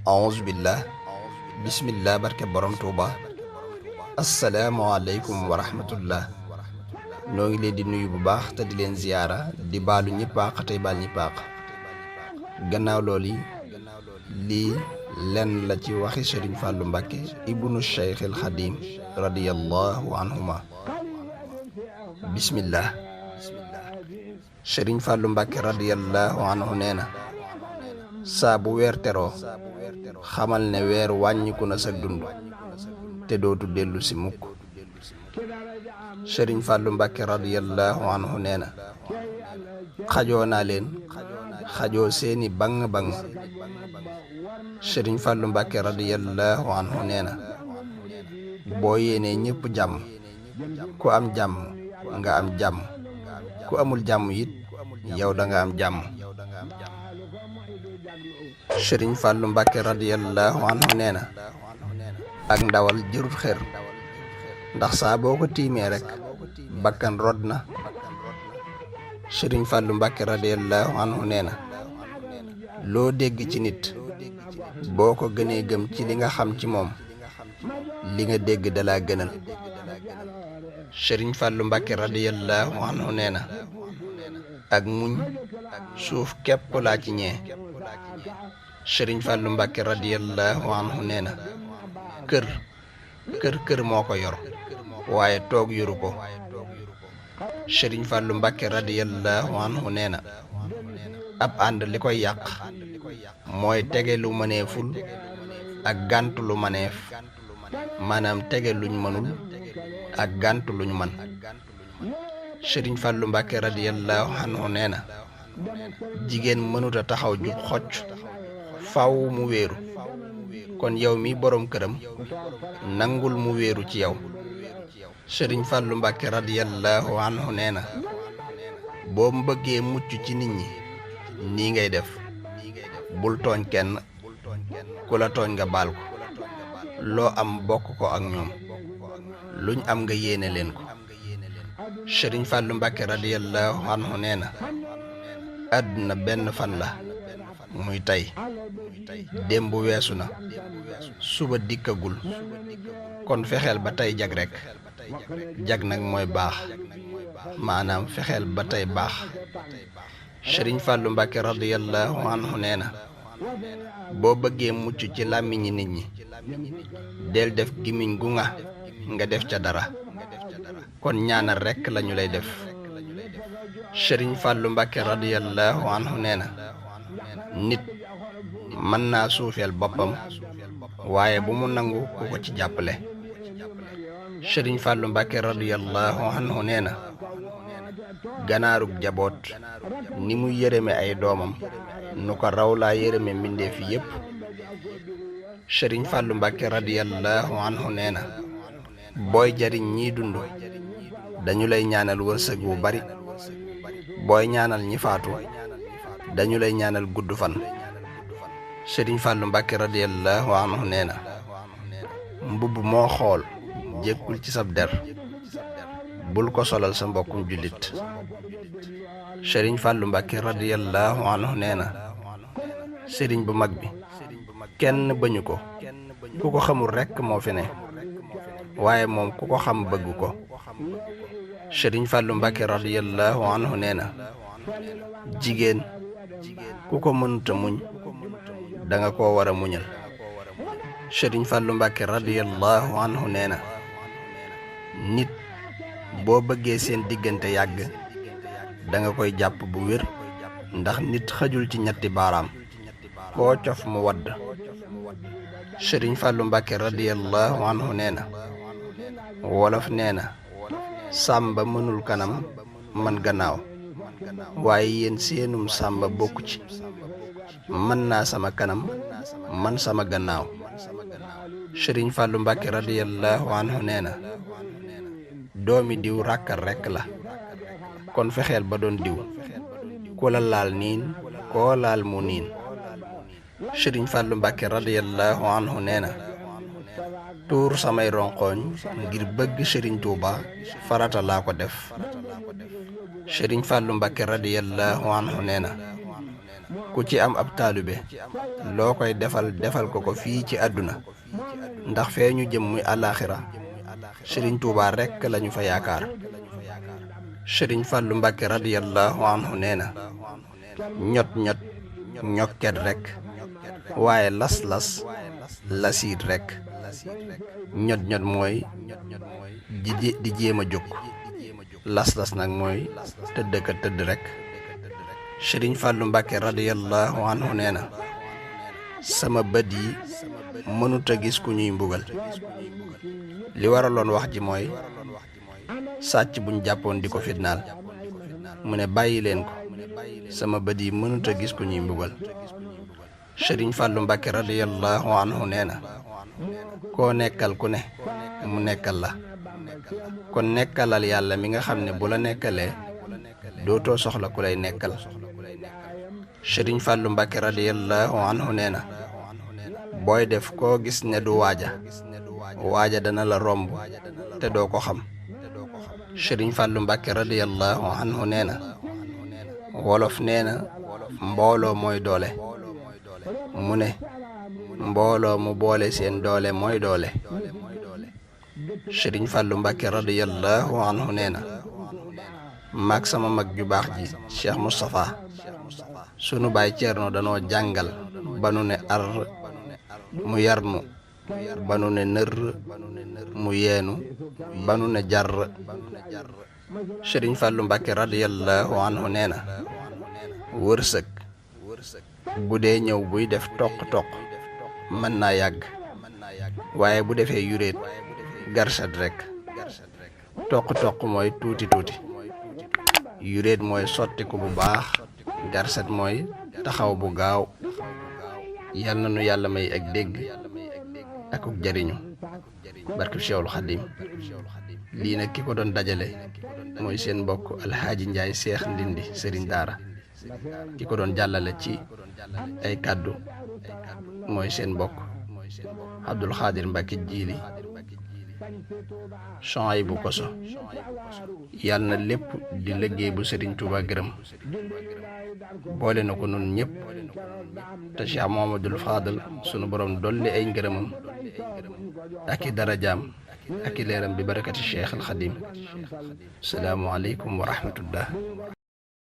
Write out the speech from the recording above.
auzu billah bismillah barke borom tuuba asalaamualeykum wa rahmatullah. noo ngi leen di nuyu bu baax te di leen ziyaara di baalu ñëpp àq tey baal ñëpp àq. gannaaw loolu lii lenn la ci waxi Sëriñ Fàllu Mbàkke ibnu Cheikh al Xadim radiyallahu anhuma. bismillah. Sëriñ Fàllu Mbàkke radiyallahu anhu nee na saa bu weer teroo xamal ne weer wàññiku na sa dund te dootu dellu si mukk. Sëriñ Fàllu Mbàkke radiyallahu anhu nee na xajoo naa leen xajoo seeni bang bang. Sëriñ Fàllu Mbàkke radiyallahu anhu nee na boo yéenee ñépp jàmm ku am jàmm nga am jàmm, ku amul jàmm it yow da nga am jàmm. Sëriñ Fàllu Mbàkke radiyallahu anhu nee na ak ndawal jërut xër, ndax saa boo ko tiimee rek bakkan rod na. Sëriñ Fàllu Mbàkke radiyallahu anhu nee na loo dégg ci nit boo ko gënee gëm ci li nga xam ci moom li nga dégg dalaa gënal. Sëriñ Fàllu Mbàkke radiyallahu anhu nee na ak muñ suuf képp laa ci ñee. Sëriñ Fàllu Mbàkke radiyallahu anhu nee na kër moo ko yor waaye toog yoru ko. Sëriñ Fàllu Mbàkke radiyallahu anhu nee na ab ànd li koy yàq mooy tege lu mëneeful ak gàntu lu mëneef, maanaam tege luñ mënul ak gàntu luñ mën. Sëriñ Fàllu Mbàkke radiyallahu anhu nee na jigéen mënuta taxaw jub xocc faw mu wéeru, kon yow mi boroom këram nangul mu wéeru ci yow. Sëriñ Fàllu Mbàkke radiyallahu anhu nee na boo bëggee mucc ci nit ñi nii ngay def, bul tooñ kenn, ku la tooñ nga baal ko, loo am bokk ko ak ñoom, luñ am nga yéene leen ko. Sëriñ Fàllu Mbàkke radiyallahu anhu nee na àdduna benn fan la muy tey, démb weesu na, suba dikkagul, kon fexeel ba tey jag rekk. jag nag mooy baax, maanaam fexeel ba tey baax. Sëriñ Fàllu Mbàkke radiyallahu anhu nee na boo bëggee mucc ci làmmiñi nit ñi del def gimiñ gu nga def ca dara, kon ñaanal rekk lañu lay def. Sëriñ Fàllu Mbàkke radiyallahu anhu nee na nit mën naa suufeel boppam waaye bu mu nangu ku ko ci jàppale. Sëriñ Fàllu Mbàkke radiyallahu anhu nee na ganaarug jaboot ni mu yërëme ay doomam nu ko raw laa yërëme mbindeef yépp. Sëriñ Fàllu Mbàkke radiyallahu anhu nee na booy jariñ ñiy dund dañu lay ñaanal wërsëg wu bari, booy ñaanal ñi faatu dañu lay ñaanal gudd fan. Sëriñ Fàllu Mbàkke radiyallahu anhu nee na mbubb moo xool jékkul ci sab der bul ko solal sa mbokkum jullit. Sëriñ Fàllu Mbàkke radiyallahu anhu nee na sëriñ bu mag bi kenn bañu ko, ku ko xamul rekk moo fi ne, waaye moom ku ko xam bëgg ko. Sëriñ Fàllu Mbàkke radiyallahu anhu nee na jigéen ku ko mënuta muñ danga ko war a muñal. Sëriñ Fàllu Mbàkke radiyallahu anhu nee na nit boo bëggee seen diggante yàgg danga koy jàpp bu wér, ndax nit xajul ci ñetti baaraam, koo cof mu wadd. Sëriñ Fàllu Mbàkke radiyallahu anhu nee na wolof nee na sàmba mënul kanam man gannaaw, waaye yéen seenum sàmba bokku ci, mën naa sama kanam man sama gannaaw. Sëriñ Fàllu Mbàkke radiyallahu anhu nee na doomi diw ràkkal rekk la, kon fexeel ba doon diw, ku la laal niin koo laal mu niin. Sëriñ Fàllu Mbàkke radiyallahu anhu nee na tuur samay ronqooñ ngir bëgg Sëriñ Tuuba farata laa ko def. Sëriñ Fàllu Mbàkke radiyallahu anhu nee na ku ci am ab taalibe loo koy defal defal ko ko fii ci àdduna ndax fee ñu jëm muy àllaaxira sëriñ Tuubaa rekk lañu fa yaakaar. sëriñ Fàllu Mbàkke radiyallahu anhu nee na ñot ñot ñokket rekk waaye las-las lasiit rekk. ñot ñot mooy di jéem a jóg, las-las nag mooy tëdd ka tëdd rekk. sëriñ Fàllu Mbàkke radiyallahu anhu nee na sama bët yi mënuta gis ku ñuy mbugal. li waraloon wax ji mooy sàcc buñ jàppoon di ko fitnaal mu ne bàyyi leen ko, sama bët yi mënuta gis ku ñuy mbugal. sëriñ Fàllu Mbàkke radiyallahu anhu nee na koo nekkal ku ne mu nekkal la, kon nekkalal yàlla mi nga xam ne bu la nekkalee dootoo soxla ku lay nekkal. sëriñ Fàllu Mbàkke radiyallahu anhu nee na booy def koo gis ne du waaja dana la romb te doo ko xam. sëriñ Fàllu Mbàkke radiyallahu anhu nee na wolof nee na mbooloo mooy doole, mu ne mbooloo mu boole seen doole mooy doole. sëriñ Fàllu Mbàkke radiyallahu anhu nee na maag sama mag ju baax ji Cheikh Moustapha sunu baay Ceerno danoo jàngal ba nu ne ar mu yarnu, ba nu ne nër mu yeenu, ba nu ne jar. sëriñ Fàllu Mbàkke radiyallahu anhu nee na wërsëg bu dee ñëw buy def toq-toq mën naa yàgg, waaye bu defee yuréet garsat rekk. toq-toq mooy tuuti tuuti, yuréet mooy sottiku bu baax, garsat mooy taxaw bu gaaw. yal na nu yàlla may ak dégg akuk jariñu barkeb Seexul Xadiim. lii nag ki ko doon dajale mooy seen mbokk Alxaaji Njaay Seex Ndindi sëriñ daara, ki ko doon jàllale ci ay kàddu mooy seen mbokk Abdul Xaadir Mbàkke Jiili Suhaybu Koso. yal na lépp di liggéey bu sëriñ Tuubaa gërëm, boole na ko nun ñëpp, te Cheikh Muhammadul Faadal sunu borom dolli ay ngërëmam ak i darajaam ak i leeram bi barakati Cheikh al Xadim. salaamu aleykum wa rahmatullah.